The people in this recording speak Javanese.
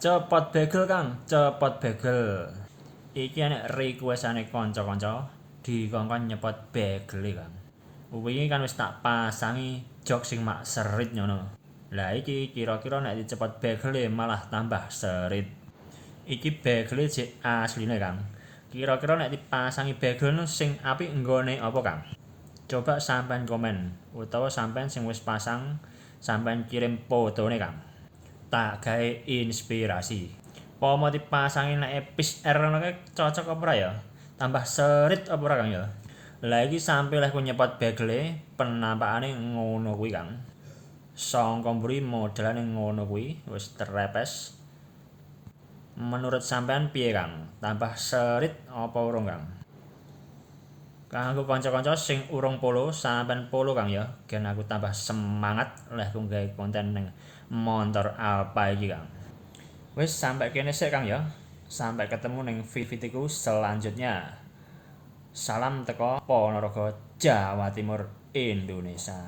Cepot begel, Kang, cepot begel. Iki enek requestane kanca-kanca dikongkon nyepot begele, Kang. Wingi kan wis tak pasangi jok sing mak serit ngono. Lah iki kira-kira nek dicepot begele malah tambah serit. Iki begele jek asline, Kang. Kira-kira nek dipasangi begel sing apik nggone apa, Kang? Coba sampean komen utawa sampean sing wis pasang sampean kirim fotone, Kang. Tak gawe inspirasi. Pomo dipasangi nek Epis R ngono kae cocok apa ora ya? Tambah serit apa ora, Kang, ya? Lah iki sampe lehku nyepot begele penampakane ngono kuwi, Kang. Sangka mburi modelane ngono kuwi wis terepes. Menurut sampean piye, Kang? Tambah serit apa urung, Kang? Kanggo kanca-kanca sing urung follow, sampean follow, Kang, ya, gen aku tambah semangat lehku gawe konten ning montor Alfa iki, Kang. Wis sampai kene sik, Kang, ya. Sampai ketemu ning videoku selanjutnya. Salam teko Ponorogo, Jawa Timur, Indonesia.